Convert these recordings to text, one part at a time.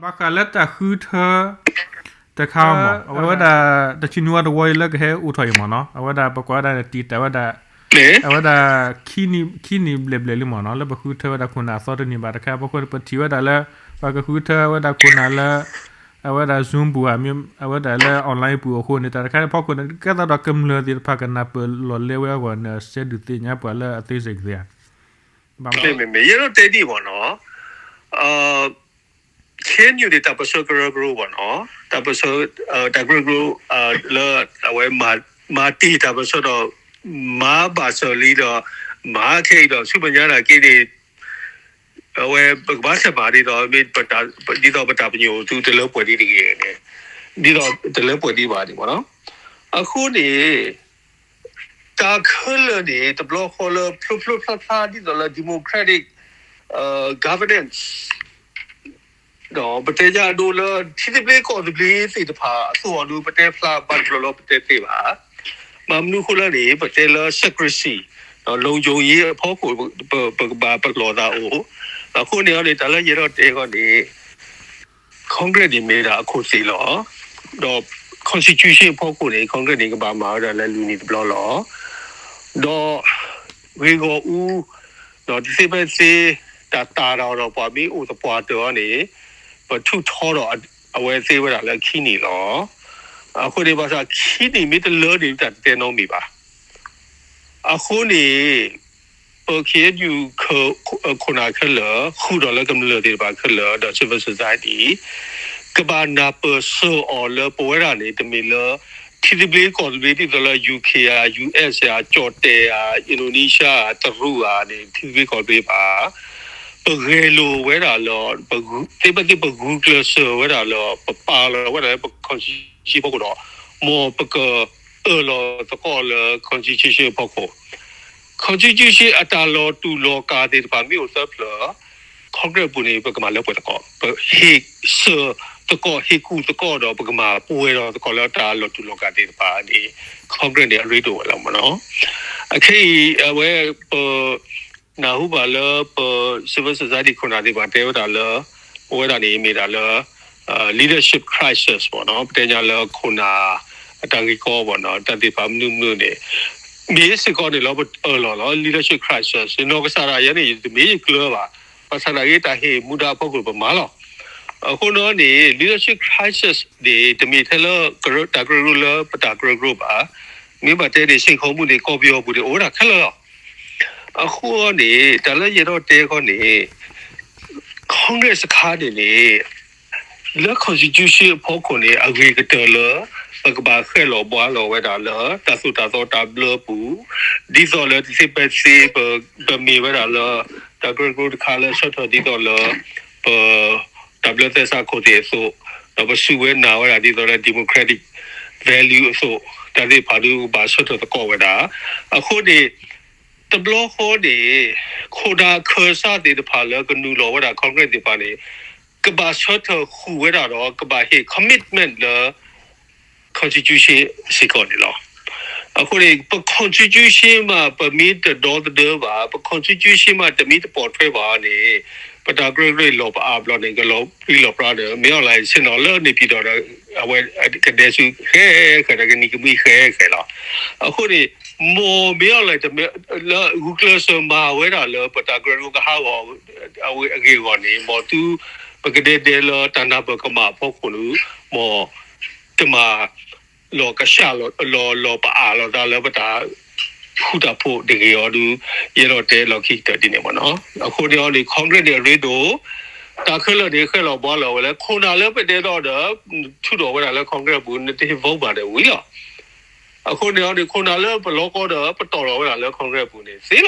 ဘၣ်ဃးလၢတၢ်ဃုထၢတခါမ့ၢ် အဝဲဒၣ် တဆံနွံဝီတဝီအံၤလၢကဟဲအိၣ်ထီၣ်အံၤမ့ၢ်နီၤ အဝဲဒၣ်ပကွၢ်ဝဲဒၣ်န့ၣ် တံာ်တာ်ဝဲဒၣ် အဝဲဒၣ် ခံနံၣ်ဘျဲၣ်ဘျဲၣ်လံမ့ၢ်နီၤ လၢပဃုထၢဝဲဒၣ်ခိၣ်နၢ်အသီတန့ၢ်ဘၣ်တခါအဖီခိၣ်န့ၣ် ပထံၣ်ဝဲဒၣ်လၢ ပှၤကဃုထၢဝဲဒၣ်ခိၣ်နၢ်လၢ အဝဲဒၣ် Zoom ပူၤဧါ မ့ၢ်အဝဲဒၣ်လၢ online ပူၤအဃိန့ၣ် တၢ်တခါန့ၣ်အဖီခိၣ်န့ၣ် ကဲသးဒီးကမျၢၢ်သ့ၣ်တဖၣ်ကနၢ်ပၢၢ်လီၤလဲဝဲအဂီၢ်န့ၣ် စဲဒုးသ့ၣ်ညါပှၤလၢအသေးစိတ်ကသ့ဧါ မ့မ့ၢ် မ့မ့ၢ် ယအဲၣ်ဒိးတဲဒ်အံၤမ့ၢ်နီၤ ခ့ၣ်အ့ၣ်ယူၣ်န့ၣ် တၢ်ပၢၢ်ဆၢကရၢကရိမ့ၢ်နီၤ တၢ်ပၢၢ်ဆၢ တၢ်ကရၢကရိ လၢအဝဲမၤတ့ၢ်တၢ်ပၢၢ်ဆၢဒီး မၤဘၣ်စၢၤလံဒီး မၤခဲအံၤဒီး ဆူမဲာ်ညါနာ်က့န့ၣ် အဝဲပကဘၣ်ဆဲးမၤဒ်သိး မ့ၢ် ဒ်သိးပတၢ်ပညိၣ်သုတလၢပှဲၤဒံးတဂ့ၤန့ၣ် ဒ်သိးတလၢပှဲၤဒံးဘၣ်န့ၣ်မ့ၢ်နီၤ အဃိန့ၣ် တၢ်ခဲလၢာ်န့ၣ် တဘျီဃီလၢဖျိဖျိဖျါဖျါ ဒ်သိးလၢ democratic governance ဒီးပတဲညါအဒိလၢ ထံသဘျ့ကီၢ်သဘျ့သ့ၣ်တဖၣ်အသိးအီၤဒု ပတဲဖျါဘၣ်တဘျီလၢပတဲသ့ဘၣ်. ဘၣ်မနုၤအဃိလဲၣ်န့ၣ် ပတဲလၢ secrecy ဒီး လုံခြုံရေးအဖီခိၣ် ပကဘၣ်ပလီၢ်သးအိၣ်. အဃိန့ၣ်အီၤန့ၣ် တၢ်လၢယအဲၣ်ဒိးတဲအဂီၢ်န့ၣ် Congress န့ၣ်မ့ၢ်ဒၣ်အခိၣ်သ့ၣ်လီၤ. ဒီး constitution အဖီခိၣ်န့ၣ် Congress န့ၣ် ကဘၣ်မၤဝဲဒၣ်လၢလွံၢ်နံၣ်တဘျီလီၤ. ဒီး ဂ့ၢ်ဂီၢ်အူ ဒီးတသ့ဖဲသ့ တၢ်တာ်ဒီးပှၤမ့ၢ်အိၣ်သပှၢ်တၢၢ်အီၤန့ၣ် ပထုးထီဒီးအဝဲသ့ဝဲဒၣ်လၢခံနံၣ်လီၤ. အဃိန့ၣ်ဘၣ်ဆၣ်ခံနံၣ်မ့ၢ်တလၢန့ၣ် တၢ်တတဲနီတမံၤဘၣ်. အဃိန့ၣ် ပ ခ့ၣ်အ့ၣ်ယူၣ် ခိၣ်နၢ်ခဲလၢာ် ဃုာ်ဒီးလၢကမျၢၢ်သ့ၣ်တဖၣ်ခဲလၢာ် ဒီး civil society ကဘၣ်နၢ်ပၢၢ်စၢၤအီၤလၢပဝဲဒၣ်န့ၣ် တမ့ၢ်လၢ ထံသဘျ့ကီၢ်သဘျ့ဒ်သိးလၢ UK ဧါ US ဧါ ကၠီၣ်တဲၣ်ဧါ Indonesia ဧါ တရူးဧါန့ၣ် ထံသဘျ့ကီၢ်သဘျ့ဘၣ်. ပဂဲၤလိာ်ဝဲဒၣ်လၢ သ့ဖဲသ့ပဂုာ်ကျဲးစၢးဝဲဒၣ်လၢ ပပာ်လီၤဝဲဒၣ်လၢပ constitution အဖီခိၣ်ဒီး မ်ပကအၢၣ်လီၤသကိးလၢ constitution အဖီခိၣ် constitution အတၢ်လီၤတူာ်လီၤကာ်သ့ၣ်တဖၣ်မ့ၢ်အိၣ်သၢဖျၢၣ် Congress ပူၤန့ၣ် ပကမၤလၢပှဲၤသကိး ပဟ့ၣ်စၢၤသကိး ဟ့ၣ်ကူၣ်သကိးဒီး ပကမၤပှဲၤဒီးသကိးလၢတၢ်လီၤတူာ်လီၤကာ်သ့ၣ်တဖၣ်န့ၣ် Congress န့ၣ် အရ့ဒိၣ်ဝဲလီၤမ့ၢ်နီၤ. အခဲအံၤ အဝဲပ နၢ်ဟူဘၣ်လၢပ civil society ခိၣ်နၢ်သ့ၣ်တဖၣ်တဲဝဲဒၣ်လၢ ပဝဲဒၣ်န့ၣ်မ့ၢ်ဒၣ်လၢ leadership crisis မ့ၢ်နီၤ ပတဲညါလၢခိၣ်နၢ်အတၢ်ဂ့ၢ်ကီမ့ၢ်နီၤ တၢ်သ့ၣ်တဖၣ်မနုၤမနုၤန့ၣ် မ့ၢ်စ့ၢ်ကီးန့ၣ်လီၤ ပအၢၣ်လီၤလီၤ leadership crisis နီၢ်ကစၢ်ဒၣ်ယဲန့ၣ် ယတမ့ၢ်ယကျၢၤဘၣ် ဘၣ်ဆၣ်သနာ်က့တၢ်ဟ့ၣ်မူဒါအဖီခိၣ်ပမၤလီၤ. အဃိန့ၣ်န့ၣ် leadership crisis န့ၣ် တမ့ၢ်ထဲလၢ တၢ်ကရၢကရိလၢပတၢ်ကရၢကရိဘၣ်. မ့ၢ်ဘၣ်တဲန့ၣ် စ့ၢ်ကီးမူန့ၣ် ကီၢ်ပယီၤပူၤန့ၣ် အိၣ်ဝဲဒၣ်ခဲလၢာ်လီၤ. အဃိန့ၣ် တၢ်လၢယအဲၣ်ဒိးတဲခီန့ၣ် Congress တခါန့ၣ်န့ၣ် လၢ constitution အဖီခိၣ်န့ၣ် အဂ့ၤကတၢၢ်လၢ ပကဘၣ်ဃဲလီၤဘှါလီၤဝဲဒၣ်လၢ တၢ်သိၣ်တၢ်သီတၢ်ဘျၢပူၤ ဒ်သိးလၢတသ့ဖဲသ့ ပမ့ၢ်ဝဲဒၣ်လၢ တၢ်ကရၢကရိတခါလၢဆၢထၢၣ်ဒ်သိးလၢ ပ တၢ်ဘျၢသဲစးခိၣ်သ့ၣ်အသိး, ဒီးပစူၢ်ဝဲနာ်ဝဲဒၣ်ဒ်သိးလၢ democratic value အသိး, တၢ်သ့ၣ်တဖၣ်ဒုးကဘၣ်ဆၢထၢၣ်သကိးဝဲဒၣ်. အဃိန့ၣ် တဘျီဃီန့ၣ် ခိၣ်နၢ်ခၢၣ်စးသ့ၣ်တဖၣ်လၢကနုာ်လီၤဝဲဒၣ် Congress သ့ၣ်တဖၣ်န့ၣ် ကဘၣ်ဆၢထၢၣ်ဃုာ်ဝဲဒၣ်ဒီး ကဘၣ်ဟ့ၣ် commitment လၢ constitution စ့ၢ်ကီးန့ၣ်လီၤ. အဃိန့ၣ် ပ constitution မး ပမ့ၢ်တဒီသဒၢဘၣ်, ပ constitution မး တမ့ၢ်တပိာ်ထွဲဘၣ်န့ၣ် ပတၢ်ကရၢကရိလီၤပအါဘျီန့ၣ် ကလီၤပြံလီၤပြါဒီး မ့ၢ်အီၤလၢဆ့ၣ်နီၤလၢန့ၣ်ဖံးဒီး အဝဲကဒဲးဆူၣ်ဃဲဃဲဒီး ကနံၤကမှံဃဲဃဲလီၤ. အဃိန့ၣ် မ်မ့ၢ်အီၤလၢ လၢဂုာ်ကျဲးစၢးမၤဝဲဒၣ်လၢ ပတၢ်ကရၢကရိကဟးဂီၤ အဝဲအဂ့ၢ်အဂီၢ်န့ၣ် မ်သု ပကဒဲဒဲးလၢတၢ်နၢ်ပၢၢ်ကမၣ်အဖီခိၣ်န့ၣ် မ် တမၤ လီၤကဆှၣ်လီၤ လီၤပအါလီၤသးလၢပတၢ်ဃူတၢ်ဖိးတဂ့ၤအီၤဒုး ယအဲၣ်ဒိးတဲလီၢ်ခံကတၢၢ်ဒ်န့ၣ်မ့ၢ်နီၤ. အဃိန့ၣ်အီၤန့ၣ် Congress န့ၣ်အရ့ဒိၣ် တၢ်ခဲလၢာ်န့ၣ် ဃဲလီၤဘှါလီၤဝဲလၢ ခိၣ်နၢ်လၢပတဲဒီးဒီး ထုးထီၣ်ဝဲဒၣ်လၢ Congress ပူၤ နတဟ့ၣ် vote ဘၣ်ဒီးဝံၤလီၤ. အဃိန့ၣ်အီၤန့ၣ် ခိၣ်နၢ်လၢပလီၤကီဒီး ပတီၢ်လီၤဝဲဒၣ်လၢ Congress ပူၤန့ၣ်သ့လီၤ. ဒီး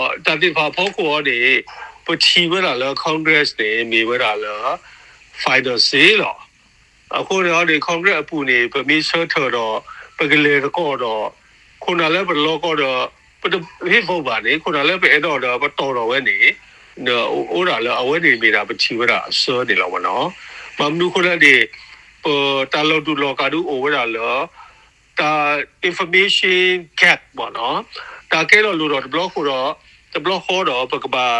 တၢ်သ့ၣ်တဖၣ်အဖီခိၣ်အီၤန့ၣ် ပထံၣ်ဝဲဒၣ်လၢ Congress န့ၣ် မ့ၢ်ဝဲဒၣ်လၢ final say လီၤ. အဃိန့ၣ်အီၤန့ၣ် Congress အပူၤန့ၣ် ပမ့ၢ်ဆၢထၢၣ်ဒီး ပကလဲၤသကိးဒီး ခိၣ်နၢ်လၢပလီၤကီဒီး ပတဟ့ၣ် vote ဘၣ်န့ၣ် ခိၣ်နၢ်လၢပအဲၣ်ဒိးဒီး ပတီၢ်ထီၣ်ဝဲန့ၣ် အိၣ်ဒၣ်လၢအဝဲန့ၣ်မ့ၢ်ဒၣ်ပထံၣ်ဝဲဒၣ်အဆၢန့ၣ်လီၤမ့ၢ်နီၤ. ဘၣ်မနုၤအဃိလဲၣ်န့ၣ် ပတၢ်လီၤတူာ်လီၤကာ်ဒုးအိၣ်ဝဲဒၣ်လၢ တၢ် information gap မ့ၢ်နီၤ, တၢ်ကဲထီၣ်လိၣ်ထီၣ်တဘျီဃီဒီး တဘျီဃီဒီး ပကဘၣ်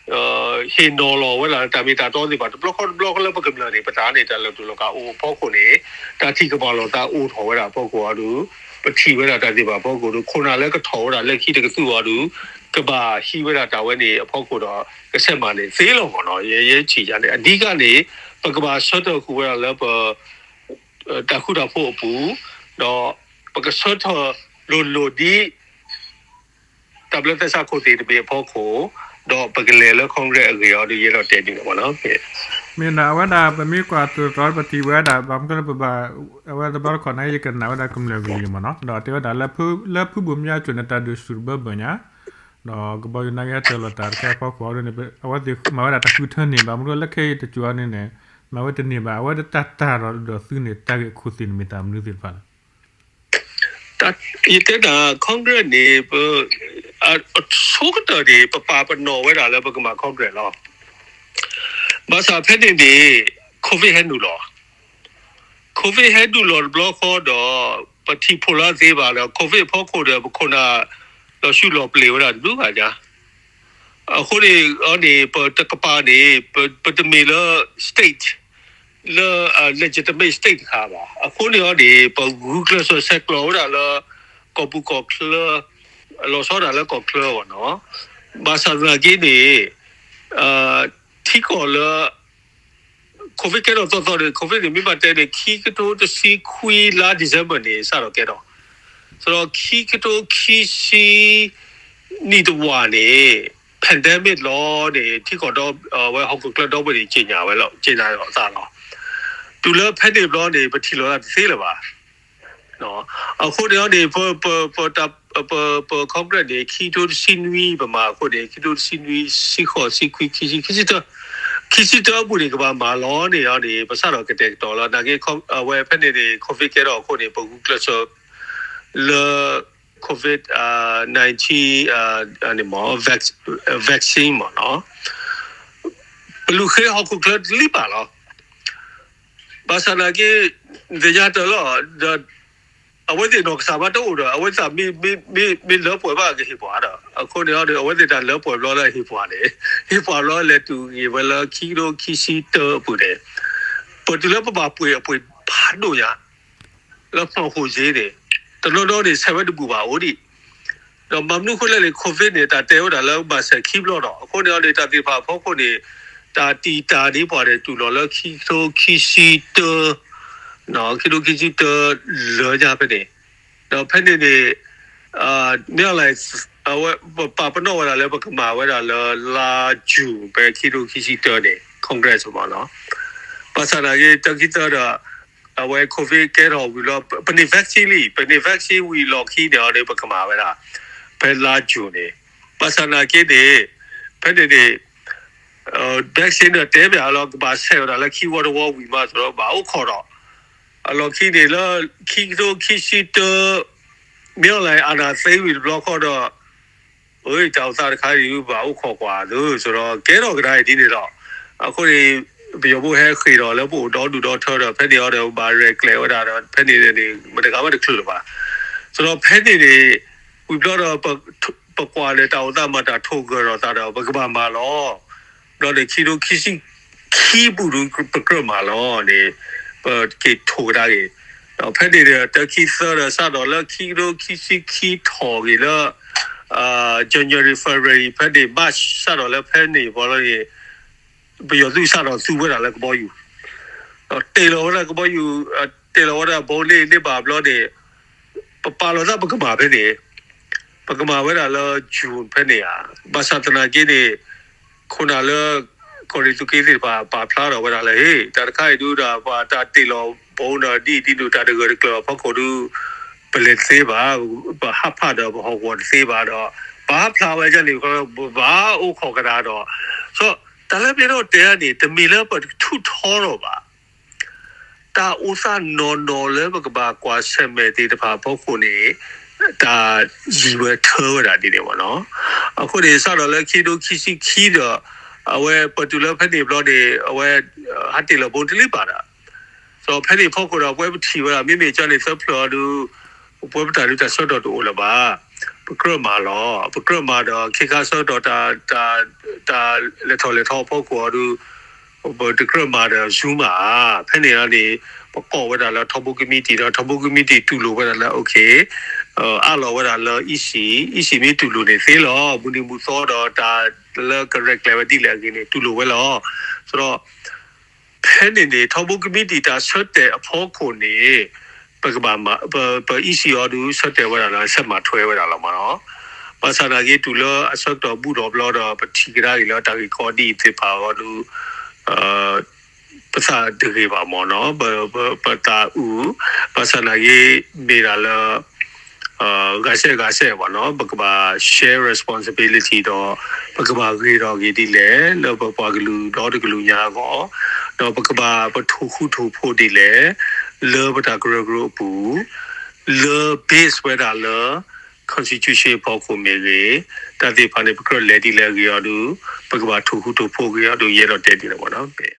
ဟ့ၣ်နီၤလီၤဝဲဒၣ်တၢ်မ့ၢ်တၢ်တီသ့ၣ်တဖၣ် တဘျီဃီတဘျီဃီလၢပကမျၢၢ်န့ၣ် ပတၢ်န့ၣ်တၢ်လဲၤထူၣ်လီၤကးအိၣ်အဖီခိၣ်န့ၣ် တၢ်ထံၣ်ကမၣ်လိာ်သးအိၣ်ထီၣ်ဝဲဒၣ်အဖီခိၣ်အံၤဒီး ပထံၣ်ဝဲဒၣ်တၢ်သ့ၣ်တဖၣ်အဖီခိၣ်ဒီး ခိၣ်နၢ်လၢကထီၣ်ဝဲဒၣ်လၢခံတကသူအံၤဒီး ကဘၣ်ဟံးဝဲဒၣ်တၢ်ဝဲန့ၣ်အဖီခိၣ်ဒီး ကဆဲးမၤန့ၣ်သ့လီၤမ့ၢ်နီၤ. ယဲယဲထံၣ်ယၤန့ၣ် အဓိကန့ၣ် ပကဘၣ်ဆၢထၢၣ်ဃုာ်ဝဲဒၣ်လၢပ တၢ်ဃူတၢ်ဖိးအပူၤ, ဒီးပကဆၢထၢၣ်လိၤလိၤဒ် တၢ်ဘျၢသဲစးခိၣ်သ့ၣ်တဘ့ၣ်အဖီခိၣ်, ဒီးပကလဲၤလၢ Congress အဂ့ၢ်အီၤဒီး ယအဲၣ်ဒိးတဲဒ်န့ၣ်မ့ၢ်နီၤ. မ့ၢ်ဒၣ်အဝဲဒၣ် ပမ့ၢ်ကွၢ်သိးတရီတပထံၣ်ဝဲဒၣ် ဘၣ်မနုၤလၢပဘၣ် အဝဲတဘျီတခီၣ်န့ၣ် ယကနၣ်ဝဲဒၣ်ကမျၢၢ်ကလုာ်မ့ၢ်နီၤ, ဒီးတဲဝဲဒၣ်လၢ လၢဖုဘိၣ်မၠါကၠိၣ်န့ၣ် တၢ်ဒုးဆူၣ်တဘၢဘၢၣ်ညါ ဒီးကဘီယူၤနာ်က့ဟဲတၢၤလီၤတၢ်တခါအဖီခိၣ်အံၤန့ၣ် အဝဲသ့ၣ်မၤဝဲဒၣ်တၢ်ဃုထၢန့ၣ် ဘၣ်မနုၤလၢခဲအံၤတကၠိၣ်အံၤန့ၣ်န့ၣ် မၤဝဲတန့ၢ်ဘၣ် အဝဲတၢ်တၢ်ဒီးသုန့ၣ် တၢ်ဂ့ၢ်ခိၣ်သ့ၣ်န့ၣ်မ့ၢ်တၢ်မနုၤသ့ၣ်တဖၣ်လဲၣ်. ယတဲဒၣ် Congress န့ၣ် ပ အဆိကတၢၢ်န့ၣ် ပပာ်ပနီၣ်ဝဲဒၣ်လၢပကမၤ Congress လီၤ. ဘၣ်ဆၣ်ဖဲန့ၣ်န့ၣ် COVID ဟဲနုာ်လီၤ COVID ဟဲနုာ်လီၤတဘျီဃီဒီး ပထံၣ်ဖှိၣ်လီၤသ့ဘၣ်ဒီး COVID အဖီခိၣ်ဒီး ပခိၣ်နၢ်လီၤဆူၣ်လီၤပျံၤဝဲဒၣ်တဘျုးဂၤညါ အဃိန့ၣ်အန့ၣ် ပတကပၤန့ၣ် ပတမ့ၢ်လၢ state လၢ legitimate state တခါဘၣ်. အဃိန့ၣ်အီၤန့ၣ် ပဂုာ်ကျဲးစၢးဆဲးကျိးဝဲဒၣ်လၢ ကီၢ်ပူၤကီၢ်ချၢ လီၤဆီဒၣ်လၢကီၢ်ချၢအဂီၢ်နီၤ. ဘၣ်ဆၣ်သနာ်က့န့ၣ် ထံကီၢ်လၢ COVID ကဲထီၣ်သီသီန့ၣ် COVID န့ၣ် မ့ၢ်ဘၣ်တဲန့ၣ် ခံကထိတဆံခွံလါ December န့ၣ် စးထီၣ်ကဲထီၣ်, ဒီးခံကထိခံဆံနံၣ်တဝာ်န့ၣ် pandemic လီၤန့ၣ် ထံကီၢ်ဒီ အဝဲဟီၣ်ခိၣ်ချၢဒီဘ့ၣ်န့ၣ် က့ၤညါဝဲလီၤ က့ၤညါလီၤအသးလီၤ. တုၤလၢဖဲန့ၣ်ဘျီန့ၣ် ပထံၣ်လိာ်သးတသ့လၢၤဘၣ်. အဃိန့ၣ်အီၤန့ၣ် ပ ပ ပ Congress န့ၣ် ခံကထိတဆံနွံပမၤအဃိန့ၣ် ခံကထိတဆံနွံ ဆံဃိး ဆံခွံ ခံဆံ ခံဆံတၢ ခံဆံတၢအပူၤန့ၣ် ကဘၣ်မၤလီၤန့ၣ်အီၤန့ၣ် ပစးထီၣ်ကတဲာ်ကတီၤလီၤ. နာ်က့ အဝဲဖဲန့ၣ်န့ၣ် COVID ကဲထီၣ်အဃိန့ၣ် ပဂုာ်ကျဲးစၢးလၢ COVID nineteen န့ၣ်မ့ၢ် vaccine မ့ၢ်နီၤ ပလူၤဃ့ဟီၣ်ခိၣ်ချၢတလံၤဘၣ်လီၤ. ဘၣ်ဆၣ်သနာ်က့ သ့ၣ်ညါတၢ်လီၤ ဒီး အဝဲသ့ၣ်နီၢ်ကစၢ်မးတအိၣ်ဒီး အဝဲသ့ၣ်မ့ၢ်လၢပှဲၤဘၣ်ကဟ့ၣ်ပှၤဒီး အဃိန့ၣ်အီၤဒီး အဝဲသ့ၣ်တၢ်လၢပှဲၤဘျီလၢဟ့ၣ်ပှၤန့ၣ် ဟ့ၣ်ပှၤဘျီလဲၤတုၤဂ့ၤဝဲလၢခံကထိခံဆံတၢအပူၤန့ၣ် ပတုၤလၢပဘၣ်ပှ့ၤအပှ့ၤဖးဒိၣ်ညါ လၢဖီၣ်ဟိၣ်စ့န့ၣ် တနီၤနီၤန့ၣ် ဆဲးဝဲတဘူၣ်ဘၣ်အိၣ်ဒံး ဒီးဘၣ်မနုၤအဃိလဲၣ်န့ၣ် COVID န့ၣ် တၢ်တဲဝဲဒၣ်လၢဘၣ်ဆဲးခံဘျီဒီး အဃိန့ၣ်အီၤန့ၣ် တၢ်သ့ၣ်တဖၣ်အဖီခိၣ်န့ၣ် တၢ်တံာ်တာ်န့ၢ်ပှၤန့ၣ် တုၤလီၤလၢခံကထိခံဆံတၢ ခံကထိခံဆံတၢလၢညါဖဲန့ၣ် ဒီးဖဲန့ၣ်န့ၣ် မ့ၢ်အီၤလဲၣ် အဝဲ ပပာ်ပနီၣ်ဝဲဒၣ်လၢပကမၤဝဲဒၣ်လၢလါ June ဖဲခံကထိခံဆံတၢန့ၣ် Congress မ့ၢ်နီၤ ဘၣ်ဆၣ်သနာ်က့ တၢ်ခံသၢဒီး အဝဲ COVID ကဲထီၣ်ဝံၤလီၤ ပန့ၢ် vaccine လံ ပန့ၢ် vaccine ဝံၤလီၢ်ခံန့ၣ်အီၤန့ၣ် ပကမၤဝဲဒၣ် ဖဲလါ June န့ၣ် ဘၣ်ဆၣ်သနာ်က့န့ၣ် ဖဲန့ၣ်န့ၣ် vaccine န့ၣ်တဲဘၣ်လီၤ ကဘၣ်ဆဲးဝဲဒၣ်လၢခံဝီတဝီဝံၤမး စရီဘၣ်အိၣ်ခိးဒီး အလီၢ်ခံန့ၣ်လၢ ခံကထိခံဆံတၢ မ့ၢ်အီၤလဲၣ် အာဏာသိမ်းဝံၤတဘျီဃီဒီး အတၢ်အိၣ်သးတခါအံၤ ဘၣ်အိၣ်ခိးကွၢ်သု စရီကဲထီၣ်ကဒါအံၤဒ်န့ၣ်ဒီး အဃိန့ၣ် ပယီၤဖိဟဲဃ့ၢ်ဒီးလၢပအိၣ်ဒီဒူၣ်ဒီထၢဒီး ဖဲန့ၣ်အီၤဒီး ဘၣ်ရဲၣ်ကျဲၤဝဲဒၣ်ဒီး ဖဲန့ၣ်န့ၣ် မတဂၤမးတချုးလၢၤဘၣ် စရီဖဲန့ၣ်န့ၣ် ဝံၤဘျီဒီး ပကွၢ်လၢတၢ်အိၣ်သးမၤတၢ်ထိၣ်ဂၢၢ်ဒီးသးဒီး ပကဘၣ်မၤလီၤ ဘျီန့ၣ် ခံကထိခံဆံခံပူၤဒုး ပကြၢးမၤလီၤန့ၣ် ပက့ၤထိၣ်ကဒါက့ၤ ဒီးဖဲန့ၣ်ဒီး တၢ်ခံသၢဒီး စးထီၣ်လၢခံကထိခံဆံခံထီၣ်ဂ့ၤလၢ January February ဖဲန့ၣ် March စးထီၣ်လၢဖဲန့ၣ်ဘျီန့ၣ် ပယီၤသုးစးထီၣ်သူဝဲဒၣ်လၢကဘီယူၤ ဒီးတ့ၢ်လီၤဝဲဒၣ်ကဘီယူၤ တ့ၢ်လီၤဝဲဒၣ်ဘိန့ၣ်န့ၣ်ဘၣ်ဘျီန့ၣ် ပပာ်လီၤသးပကမၤဖဲန့ၣ် ပကမၤဝဲဒၣ်လၢ June ဖဲန့ၣ်ဧါ ဘၣ်ဆၣ်သနာ်က့န့ၣ် ခိၣ်နၢ်လၢ ကီၢ်ရ့ၣ်သုးက့သ့ၣ်တဖၣ် ပာ်ဖျါထီၣ်ဝဲဒၣ်လၢ ဟ့ၣ် တၢ်တခါအံၤဒုးဒီး ပှၤတၢ်တ့ၢ်လီၤဘိဒီး ဒ်အံၤဒ်နုၤ တၢ်တဂၢၢ်တကျၢၤအဖီခိၣ်ဒုး ပလဲၤတသ့ဘၣ် ပဟးဖးဒီးပဟီၣ်ကဝီၤတသ့ဘၣ်ဒီး ပဟးဖျါဝဲဒ်န့ၣ် ပဘၣ်အိၣ်ခိးကဒါဒီး တၢ်လၢပအဲၣ်ဒိးတဲန့ၣ် တမ့ၢ်လၢပတထူးထီထီၣ်ဘၣ် တၢ်အိၣ်သးနီၢ်နီၢ်လၢပကဘၣ်ကွၢ်ဆၢၣ်မဲာ်သ့ၣ်တဖၣ်အဖီခိၣ်န့ၣ် တၢ်ယံၤဝဲထၢဝဲဒၣ်ဒ်န့ၣ်မ့ၢ်နီၤ. အဃိန့ၣ် စးထီၣ်လၢခံကထိခံဆံခံဒီး အဝဲပတုၤလၢဖဲန့ၣ်ဘျီန့ၣ် အဝဲ ဟးတ့ၢ်လီၤဘိတလံၤဘၣ်ဒီး ဒီးဖဲန့ၣ်ဖီခိၣ်ဒီး ပဝဲပထံၣ်ဝဲဒၣ် မ့မ့ၢ်ကၠီန့ၣ်သၢဖျၢၣ်အီၤဒုး ပဝဲပတၢ်ဒုးတၢ်ဆၢကတီၢ်တအိၣ်လၢၤဘၣ်. ပကြၢးမၤလီၤ. ပကြၢးမၤဒီး ခဲခါဆၢကတီၢ် တၢ်လဲၤထီၣ်လဲၤထီအဖီခိၣ်အီၤဒုး ပတကြၢးမၤဒီး Zoom ဘၣ်ဧါ. ဖဲန့ၣ်န့ၣ် ပကိးဝဲဒၣ်လၢထီဘိကမံးတံာ်ဒီး ထီဘိကမံးတံာ်တူၢ်လိာ်ဝဲဒၣ်လၢ okay အးလီၤဝဲဒၣ်လၢ EC, EC မ့ၢ်တူၢ်လိာ်န့ၣ်သ့လီၤ. မုၢ်နံၤမုၢ်သီဒီး တၢ်လၢကရဲၣ်ကျဲၤဝဲဒ်လဲၣ်အဂ့ၢ်န့ၣ် တူၢ်လိာ်ဝဲလီၤ. ဆိုတော့ ဖဲန့ၣ်န့ၣ် ထီဘိကမံးတံာ်တၢ်ဆၢတဲာ်အဖီခိၣ်န့ၣ် ပကဘၣ်မၤ ပ ပ EC အီၤဒုး ဆၢတဲာ်ဝဲဒၣ်လၢ ဆဲးမၤထွဲဝဲဒၣ်လီၤမးနီၤ. ဘၣ်ဆၣ်သနာ်က့ တုၤလၢအဆၢကတီၢ်ဘူးဒီးဘျီဒီး ပထံၣ်ကဒါက့ၤလၢတၢ်ဂ့ၢ်ကီဒ်အံၤသ့ၣ်တဖၣ်အဂီၢ်ဒုး ပသးတဂ့ၤဘၣ်မးနီၤ. ပ ပ ပသးအုး, ဘၣ်ဆၣ်သနာ်က့ မ့ၢ်ဒၣ်လၢ ဂၤစဲဂၤစဲဘၣ်နီၤ, ပကဘၣ် share responsibility ဒီး ပကဘၣ်ဂ့ၤထီၣ်က့ၤဒ်လဲၣ် လၢပပှၤကလုာ်ဒီတကလုာ်ညါအဂီၢ်, ဒီးပကဘၣ်ပထိၣ်ဃူထိၣ်ဖိးဒ်လဲၣ် လၢပတၢ်ကရၢကရိအပူၤ, လၢ base ဝဲဒၣ်လၢ constitution အဖီခိၣ်မ့ၢ်ဂ့ၤ, တၢ်သ့ၣ်တဖၣ်န့ၣ် ပကြၢးလဲၤဒ်လဲၣ်အဂ့ၢ်အီၤဒုး ပကဘၣ်ထိၣ်ဃူထိၣ်ဖိးဂ့ၤအီၤဒုး ယအဲၣ်ဒိးတဲဒ်န့ၣ်မးနီၤ.